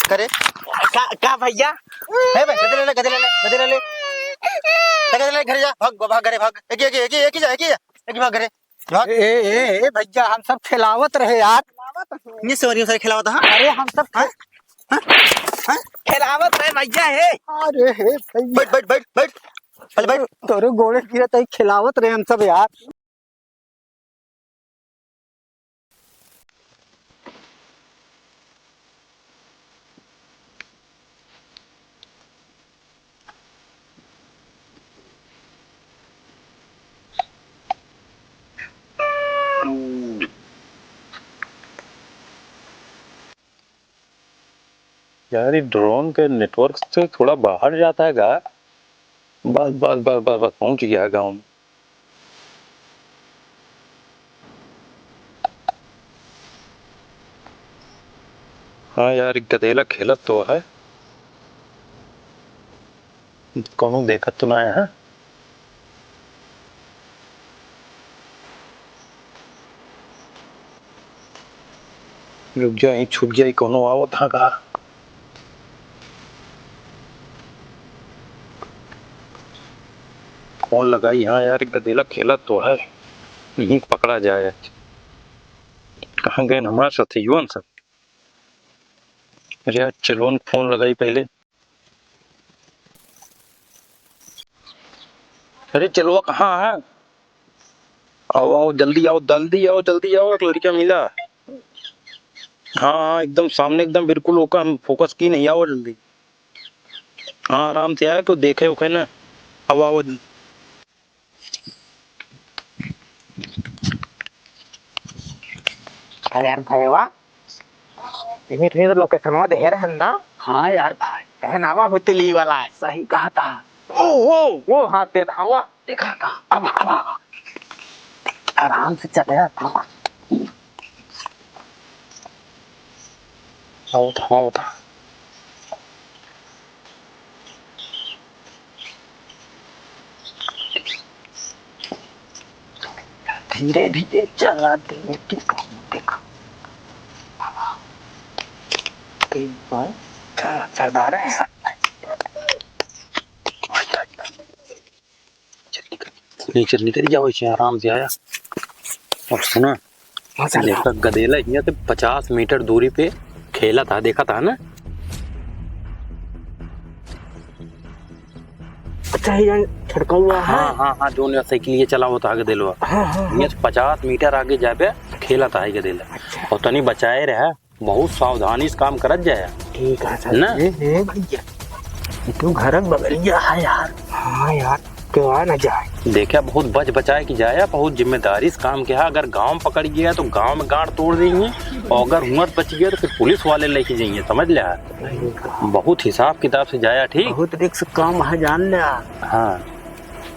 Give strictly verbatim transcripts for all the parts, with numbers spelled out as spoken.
करे। का, का भैया? ए बे, गदे ले ले, गदे ले ले, गदे ले ले। ले गदे ले, घरे जा, भाग, भाग घरे, भाग। एक ही, एक ही, एक ही, एक ही जा, एक ही जा, एक ही भाग घरे। भाग। ए, ए, ए, ए, भैया, हम सब खेलावत रहे यार। ये सॉरी, सॉरी, खेलावत, हाँ? अरे, हम सब हाँ? हाँ? हाँ? खेलावत रहे भैया, हे। अरे, हे भैया। बैठ, बैठ, बैठ, बैठ। पहले बैठ। तोरे गोड़े गिरे तई खेलावत रहे हम सब यार। यार, ये drone के network से थोड़ा बाहर जाता है का? बस, बस, बस, बस, बस, पहुंच गया गाँव में। हाँ यार, एक गदेला खेलत तो है, कौनो देखत तो ना है। रुक जा, यहीं छुप जाई, कौनो आवत हा का? फोन लगाई, हाँ यार, एक गदेला खेलत तो है, यहीं पकड़ा जाए। कहाँ गए हमारे साथियन सब? अरे यार, चलो न फोन लगाई पहले। अरे चलो, कहाँ है? आओ, आओ, जल्दी आओ, जल्दी आओ, जल्दी आओ, एक लड़का मिला। हाँ, हाँ, एकदम सामने, एकदम बिल्कुल ओका हम focus की नहीं, आओ जल्दी। हाँ, आराम से आए, कोई देखे उखे ना। आओ, आओ। अरे यार भैया, इन्हीं, इन्हीं तो locationवा देहे रहन ना। हाँ यार भाई। कहनावा होती ली वाला है। सही कहा था। ओ, ओ, ओ, हाँ, ते धावा। देखा था। अब, अब, अब। आराम से चले यार। बहुत, बहुत। धीरे धीरे चला, धीरे, देखो, देखो। एक बार सरदार है। निकल, निकल जाओ, ऐसे आराम से आया। और सुना, हाँ, चल। देखा, गदेला हियाँ से पचास मीटर दूरी पे खेला था, देखा था ना? अच्छा, ये जन छड़का हुआ है? हाँ, हाँ, हाँ, जोन साइकिल ये चला होता है गदेलवा। हाँ, हाँ, हाँ। हियाँ से पचास मीटर आगे जाबे, खेला था है गदेला। अच्छा। और तनी बचाए रहा। बहुत सावधानी से काम करत जाया। ठीक है सर। ना? ए, ए भैया, ये तो घर के बगलिया है यार। हाँ यार, क्यों आ ना जाए। देखा, बहुत बच बचाए के जाया, बहुत जिम्मेदारी से काम किया। अगर गाँव पकड़ गया तो गाँव में गांड तोड़ देंगे, और अगर हुआँ से बच गया तो फिर पुलिस वाले लेके जाएंगे, समझ लिया? सही कहा। बहुत हिसाब किताब से जाया, ठीक? बहुत risk काम है, जान लिया। हाँ।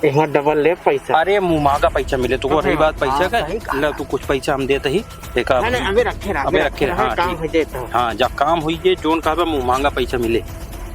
एहमा double ले पैसा। अरे, मुँह मांगा पैसा मिले, तू को रही बात पैसा का? हाँ, सही कहा। ले, तू कुछ पैसा हम देते ही, देखा नहीं, नहीं, अबे रखे रहा, अबे अबे रखे रखे रहा, रहा, हाँ, काम ठीक। हो जाए तो। हाँ, जा काम होई जे, जोन कहबे मुँह मांगा पैसा मिले।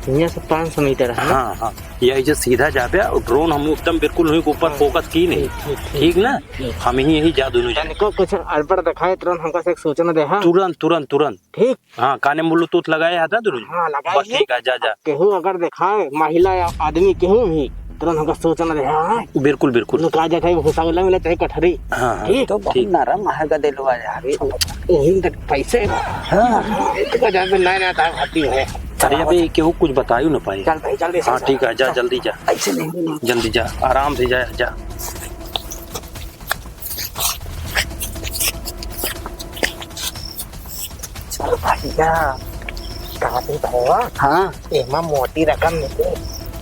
हियाँ से पाँच सौ मीटर है ना? हाँ, हाँ, यही जे सीधा जाबे, और drone हम एकदम बिल्कुल हुई ऊपर हाँ। Focus की नहीं। ठीक, ठीक, ठीक। ठीक ना? ठीक। हम ही यही जा दोनों जने। तनिको कुछ अड़बड़ दिखाए, तुरंत हमका से एक सूचना दे, हाँ? तुरंत, तुरंत, तुरंत। ठीक। हाँ, काने में Bluetooth लगाए है ना दुनू? हाँ, लगाए बस ही। ठीक है, जा, जा। अब केहू अगर देखाए, महिला या आदमी केहू भी, तुरंत हमका सूचना दे, हाँ। बिल्कुल, बिल्कुल। उन्हें कहा जाता है, भूसा वाला मिले, चाहे कठरी। हाँ, हाँ। ठीक? तो बहुत ठीक। नरम है गदेलवा यार। यही तक पैसे। हाँ। एक हजार पे नया नया था, भाती है। अरे, अबे केहू कुछ बतायू ना पाई। चल भाई, चल भाई, हाँ, चल, ठीक है, जा, चल। जल्दी जा। ऐसे नहीं, नहीं। जल्दी जा, आराम से जा, जा। चल भैया, का भी भवा? हाँ। एमा मोटी रकम मिले।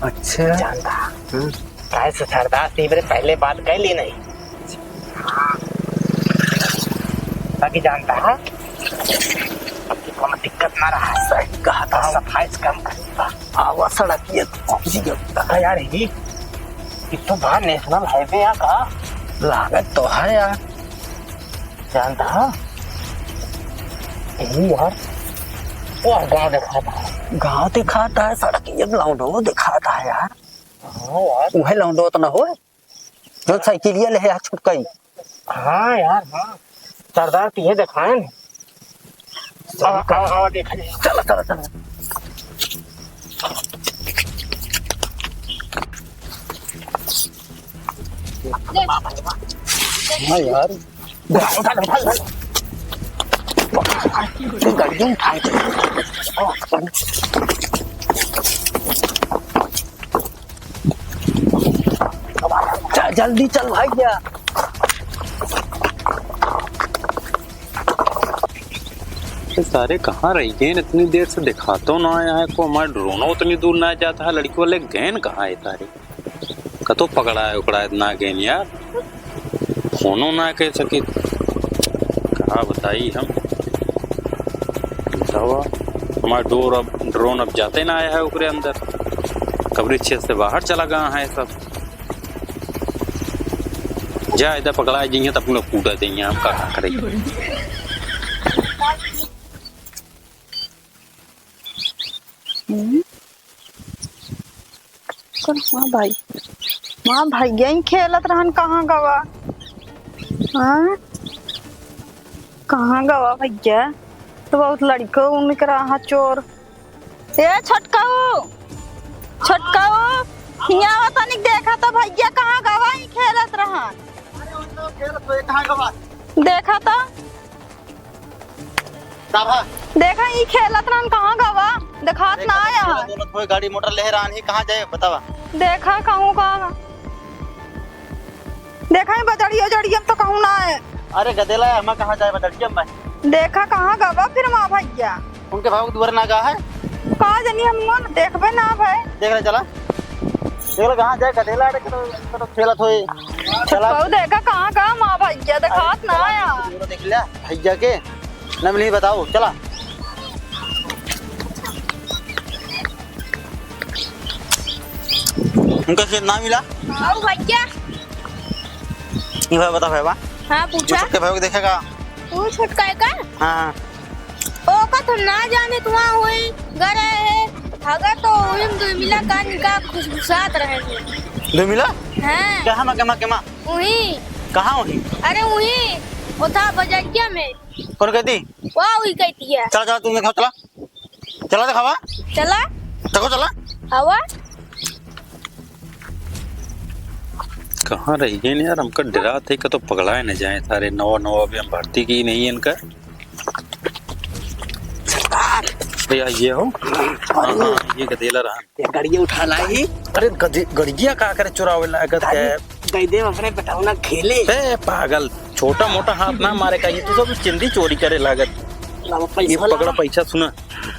अच्छा। जानता? हम्म। काहे से सरदार से इबरे पहले बात कर ली नहीं? हाँ। बाकी जानता है? अब की कोनो दिक्कत ना रहा। सही कहा था। सफाई से काम करता। आवा सड़क ये तो पहुंच गया। काका यार, ये, ये तो बाहर National Highway है का? लागत तो है यार। जानता है? यही यार, वो गाँव दिखाता है। गाँव दिखाता है, सड़क ये लौंडो दिखाता है यार। हाँ यार। वह लौंडो तो ना हो, जो साइकिलिया ले यार छुटकाई। हाँ यार, हाँ। सरदार तुझे दिखाए न। सही आवा, कहा। आवा, आवा, देखा जाए। चला, चला, चला। हाँ यार, उठा, उठा, उठा, उठा। गाड़ी उठा। जा, जल्दी चल भाई, जा। ये सारे कहाँ रहि गएन? इतनी देर से देखातो ना आया है को। हमार ड्रोनो उतनी दूर ना जाता है। लड़की वाले गएन कहाँ है सारे? कतो पकड़ाए उकड़ाए ना गएन यार। फोनो ना कइ सकित, का बताई हम। बतावा, हमार डोर अब, ड्रोन अब जाते ना आया है ओकरे अंदर, कवरेज क्षेत्र से बाहर चला गया है सब। जा, इधर पकड़ाए जइहें, तब अपने कूटा देइहें, हम का, का करें। हम्म? कौन? हाँ भाई, हाँ भाई, यहीं खेलत रहन, कहाँ गवा? हाँ, कहाँ गवा भैया? तो बहुत लड़को उनके रहा चोर। ए छोटकाऊ, छोटकाऊ, हियाँ आवत तनिक, देखा तो भैया कहाँ गवा, यहीं खेलत रहन। अरे उन लोग खेलत हुए, कहाँ गवा? देखा तो। का भा? देखा, ई खेलत रहन, कहाँ गवा? देखात अरे, ना कहाँ आया। खेलत बोलत होए, गाड़ी मोटर लेहे रहन ही, कहाँ जाए, बतावा? देखा, कहूँ का? देखा, ई बजड़िया, उजड़िया में तो कहूँ ना है। अरे, गदेला है, हमा कहाँ जाए बजड़िया में? देखा, कहाँ गवा फिर माँ भैया? उनके भाव के दुआरे ना गा है। का जानी, हम मन देखबे ना भाई। देख ले, चला। देख ले, कहाँ जाए, गदेला है, तो, तो खेलत होए। चला। कहू देखा, कहाँ गवा माँ भैया, देखात ना आया। देख ले, भैया के। ना मिली, बताओ, चला। उनका से ना मिला? आओ भैया। ये भाई बता भाई बा। हाँ, पूछा। छोटके भाई को देखेगा? वो छोटका है का? हाँ, हाँ। ओका तो ना जाने, तू वहाँ हुई, घर आए है, भागा तो वही में दो मिला का निका खुसखुसात रहे हैं। दो मिला? हाँ। कहाँ मा, केमा, केमा? वही। कहाँ वही? अरे वही, वो था बजरिया में। कौन कहती? वाह, वही कहती है। चला, चला, तुम देखाओ, चला। चला देखावा। चला। देखो, चला। आवा। कहाँ रहि गएन यार, हमका डरात है कि तो पकड़ाए न जाए सारे। नवा नवा अभी हम भर्ती की नहीं इनका। भैया, ये हो। हाँ, हाँ, ये गदेला रहन। ये गड़िया उठा लाई। अरे गदे-, गड़िया का करे चुरावे लागत है? दे दे अपने बेटौना खेले। ए पागल, छोटा मोटा हाथ ना मारे का, ये तू सब चिंदी चोरी करे लागत। लावा पैसा ये वाला। पकड़ा पैसा, सुना,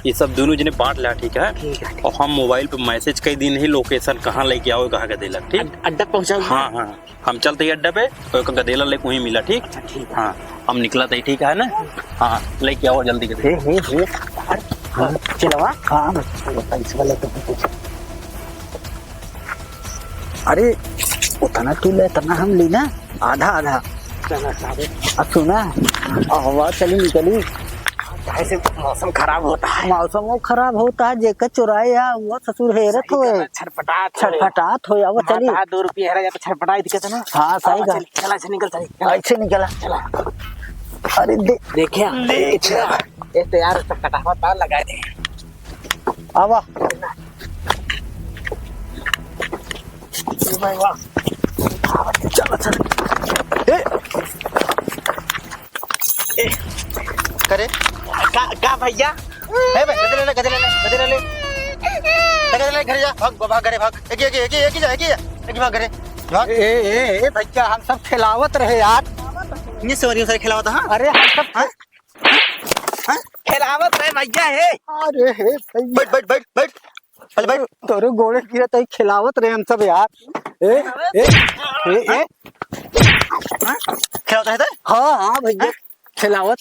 ये सब दोनों जने बांट ला, ठीक है? ठीक है, ठीक। और हम मोबाइल पे मैसेज कइ दी नहीं, लोकेशन कहाँ लेके आओ, कहाँ का देलक, ठीक? अड-, अड्डा पहुँचाओ। हाँ, हाँ, हम चलते ही अड्डा पे, तो एक गदेला लेके वहीं मिला, ठीक? अच्छा, ठीक है। हाँ, हम निकला थे, ठीक है ना? हाँ, लेके आओ जल्दी के। हे, हे, हे, अरे, हाँ। चलवा? हाँ, बस, चलो, पैसा वाला तो कुछ। अरे, उतना तू ले, इतना हम ली ना, आधा, आधा। चला, सारे। अब सुना, अब हवा चली निकली। काहे से मौसम खराब होता है। मौसम वो खराब होता है, जेकर चुराए या वो ससुर हेरत होए। छटपटात होए। छटपटात होए, अब चली। माता दो रुपये हेरा जाता, छटपटाई दिखे थे ना। हाँ, सही हाँ, कहा। चल, चला, चल, निकल, चल, चल। ऐसे निकला। चला। अरे दे-, देखिया, देख। देखिया। ये तो यार, सब कटावा तार लगा दे। आवा। चलो, चलो। ए। ए। करे? का, का भैया? ए बे, गदे ले ले, गदे ले ले, गदे ले ले। गदे ले ले, घरे जा, भाग, भाग घरे, भाग। एक ही, एक ही, एक ही, एक ही जा, एक ही जा, एक ही भाग घरे। भाग। ए, ए, ए, भैया, हम सब खेलावत रहे यार। ये सॉरी, सॉरी खेलावत, हाँ? अरे, हम सब हाँ? हाँ? खेलावत रहे भैया, हे। अरे हे भैया। बैठ, बैठ, बैठ, बैठ। चल बैठ। तोरे गोड़े गिरे तो खेलावत रहे हम सब यार। ए, ए, ए, ए। हाँ? खेलावत रहे थे? हाँ, हाँ भैया, हाँ? खेलावत।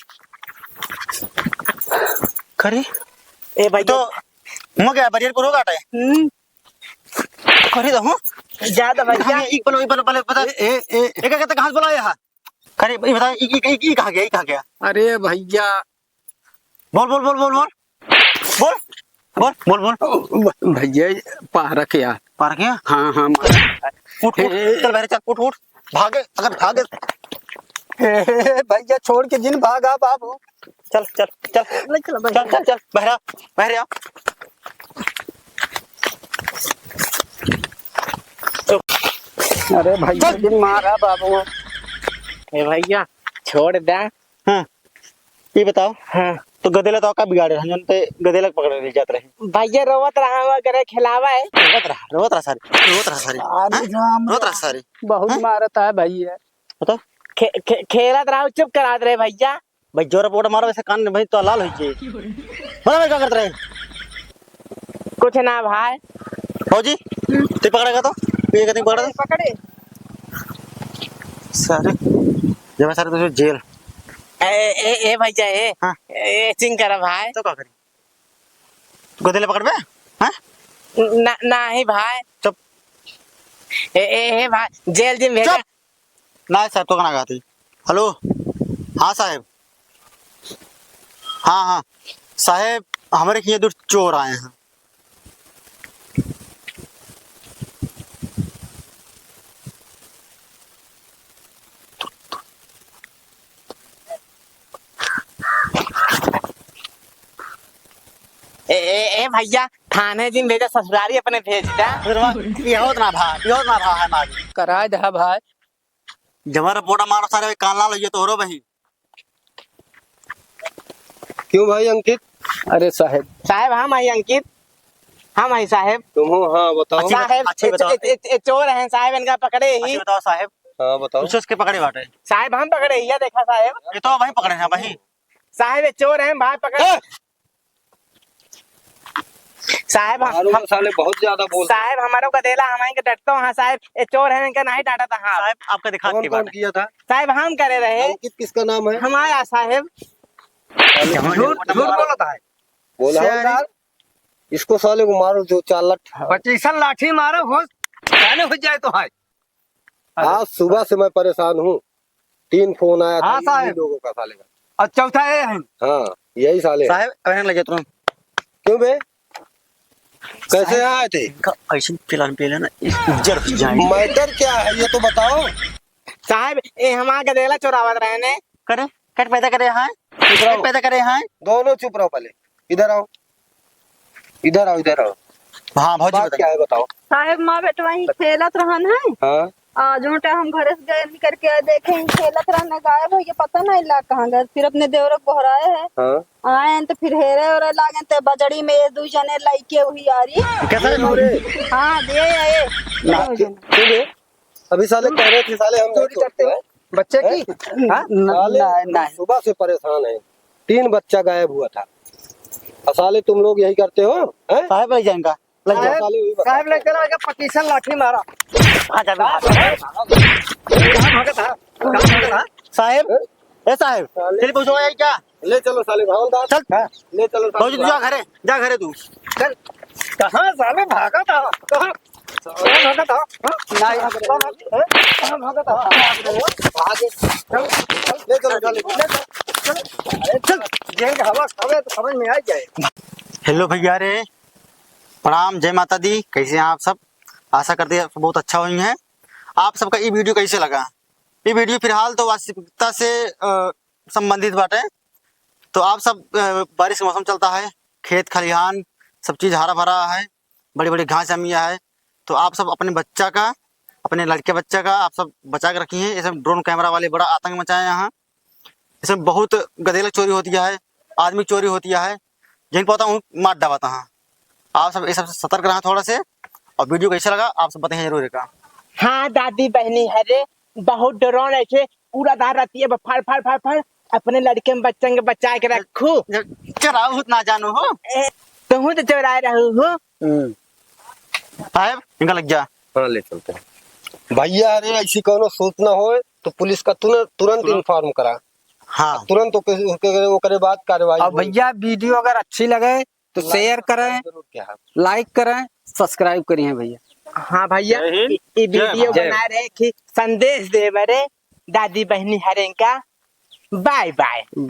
करे? ए भाई तो मुँह क्या बरियर को रोक आटा है? हम्म। करे तो हूँ। ज्यादा भाई, हाँ, जा। एक बोलो, एक बोलो, बोलो, बता। ए, ए, ए। एक, एक, एक, कहाँ से बोला ये? करे, ये बता, ये, ये, ये, ये कहाँ गया, ये कहाँ गया? अरे भैया। बोल, बोल, बोल, बोल, बोल। बोल, बोल, बोल, बोल। भ-, भैया, पारक यार। पारक है? हाँ, हाँ, मार। उठ, उठ, ए, ए। चल, बाहर चल, उठ, उठ। भागे, अगर भागे। ए, ए, भैया, छोड़ के जिन भागा, बाबू। चल, चल, चल। ले चलो, भाई। चल, चल, चल, बाहर आ, बाहर आ। चुप। अरे भैया, चल। दिन मारा बाबू। ए भैया, छोड़ दे। हाँ, ये बताओ। हाँ। तो गदेला तो का बिगाड़े रहे, जौन ते गदेला के पकड़े ले जात रहे। भैया रोवत रहा, हम अगर खिलावा है। रोवत रहा, रोवत रहा सारे, रोवत रहा सारे। अरे हाँ? राम रोवत रहा राम। सारे। बहुत हाँ? मारत है भैया। बताओ। खे-, खे-, खेलत रहा, चुप करात रहे भैया। भाई, जोर पोट मारो, ऐसे कान भाई तो लाल होई जे। बोला भाई, का करत रहे? कुछ ना भाई। फौजी, तू पकड़ेगा तो? तू ये कहते पकड़े, पकड़े। सारे, जब सारे तुझे जेल। ए, ए, ए भैया, ए। हाँ। ए, चिंग करा भाई। तो का करी? गदेले पकड़बे? हाँ? ना, नाही भाई। चुप। ए, ए, ए भाई, जेल जिम भेजा। चुप। नाही साहेब, तो का ना कहती। हेलो, हाँ साहेब। हाँ, हाँ। साहेब, हमरे किहाँ दो चोर आए हैं। ए, ए, ए भैया, थाने जिन भेजा, ससुरारी अपने भेज दा। फिर वहाँ, ये होत ना भा, ये होत ना भा है मारी। कराए दहा भाई। जब रिपोर्ट मारो सारे, कान लाल होइए तोहरो बही। क्यों भाई अंकित? अरे साहेब। साहेब, हम हई अंकित। हम हई साहेब। तुम हो? हाँ, बताओ। अच्छी बता-, साहेब, अच्छी ए, बताओ। ए, ए, ए, चोर हैं साहेब, इनका पकड़े ही। अच्छी बताओ साहेब। हाँ, बताओ। तुझे उसके पकड़े बाटे। साहेब, हम पकड़े ही, ये देखा साहेब। ये तो वहीं पकड़े हैं, वहीं। साहेब, ये चोर हैं, भाई पकड़े। ए! साहेब, हम, मारो हम, साले, बहुत ज्यादा बोल। साहेब, हमारो गदेला, हम इनके डटतो हाँ साहेब, ये चोर हैं, इनका नहीं डांटा था हाँ। साहेब, आपका दिखा कौन, के कौन बात है। किया था? साहेब, हम करे रहे। अंकित किसका नाम है? हमारा साहेब। साले झूठ, झूठ बोला था। बोला हो सारे। यार, इसको साले को मारो, जो चार लठ। पच्चीसन लाठी मारो, हो, जाने हो जाए तो है। अरे। आज सुबह से मैं परेशान हूँ, तीन फोन आया था हाँ, इन्हीं साहब। लोगों का साले का। और चौथा ये है। हाँ, यही साले हैं। साहब, अबे लगे तुरंत। क्यों बे? कैसे आए थे? इनका ऐसे पिलान पिलाना, इस उज्जर हो जाएंगे। मैटर क्या है, ये तो बताओ। साहब, ये हमारा गदेला चोरावत रहे ने। करे, कट पैदा करे हैं? चुप रहो। कट पैदा करे हैं? दोनों चुप रहो पहले। इधर आओ, इधर आओ, इधर आओ। हाँ, भौजी बात बताइए। क्या है, बताओ। साहेब, माँ बेटवा ही खेलत रहन है। हाँ। आ, जो टाइम हम घरे से गए नहीं करके आए, देखे ही खेलत रहन, गायब हो गए, पता नहीं ला कहाँ गए। फिर अपने देवरे को गोहराए हैं। हाँ। आए हैं तो फिर हेरे ओरे लागे, तो बजड़ी में ये दू जने लइके हुई आ रही। कैसा है? हाँ, दे आए। ना, दो जने। क्यों बे? अभी साले कह रहे थे, साले हम नहीं चोरी करते हो? बच्चे की? हैं? हाँ? न-, साले नहीं, नहीं। सुबह से परेशान है, तीन बच्चा गायब हुआ था, और साले तुम लोग यही करते हो, हैं? साहब ले जाएंगा, ले जाओ। साहब, साले वही बता। साहब ले चलो, आगे पच्चीसन लाठी मारा। आ जा, आ जा। कहाँ भागत है? कहाँ भागत है? साहब, हैं? ए साहब, साले। चलिए पूछो, ये क्या? ले चलो साले, भावलदार। चल। हाँ, ले चलो साले। बाबूजी, तू जा घरे, जा घरे तू। चल। कहाँ साले भागा था? कहाँ? कहाँ भागा था? हाँ? नहीं। कहाँ भागा था? कहाँ भागा था? भागे। चल, चल, ले चलो, चल, ले चल, चल। अरे चल, जेल के हवा खावे तो समझ में आ जाए। Hello भैया रे, प्रणाम, जय माता दी। कैसे हैं आप सब? आशा करते हैं आप सब बहुत अच्छा होइहैं। आप सबका ये video कैसे लगा? ये video फिलहाल तो वास्तविकता से, अ, संबंधित बाटे। तो आप सब, अ, बारिश का मौसम चलता है, खेत खलिहान सब चीज हरा भरा है, बड़ी बड़ी घास जमी है। तो आप सब अपने बच्चा का, अपने लड़के बच्चा का आप सब बचा के रखिहैं। ये सब drone camera वाले बड़ा आतंक मचाए हैं यहाँ। इसमें बहुत गदेला चोरी होती है, आदमी चोरी होती है, जिन पता हूँ मार डालता है। आप सब ये सबसे सतर्क रहें थोड़ा से, और video कैसा लगा आप सब बताइए जरूर का। हाँ दादी बहनी, अरे बहुत drone ऐसे पूरा दार रहती है, फाड़, फाड़, फाड़, फाड़, अपने लड़के में बच्चन के बचाए के रखू। जब चोराऊ होत ना जानो हो। ए, तुहू तो चोराए रहू हो। हम्म। साहब, इनका लग जा। हाँ, ले चलते हैं। भैया, अरे ऐसी कोनो सूचना होए तो पुलिस का तुरंत, तुरंत तुरंत। Inform करा। हाँ। तुरंत ओके, ओके, ओकरे बाद कार्रवाई अब होई। भैया, video अगर अच्छी लगे तो like share करें, जरूर क्या है। Like करें, subscribe करिए भैया। हाँ भैया, जय हिंद, ये, ये जय video भारत। बना रहे कि संदेश दे बरे दादी बहनी हरें का। Bye bye।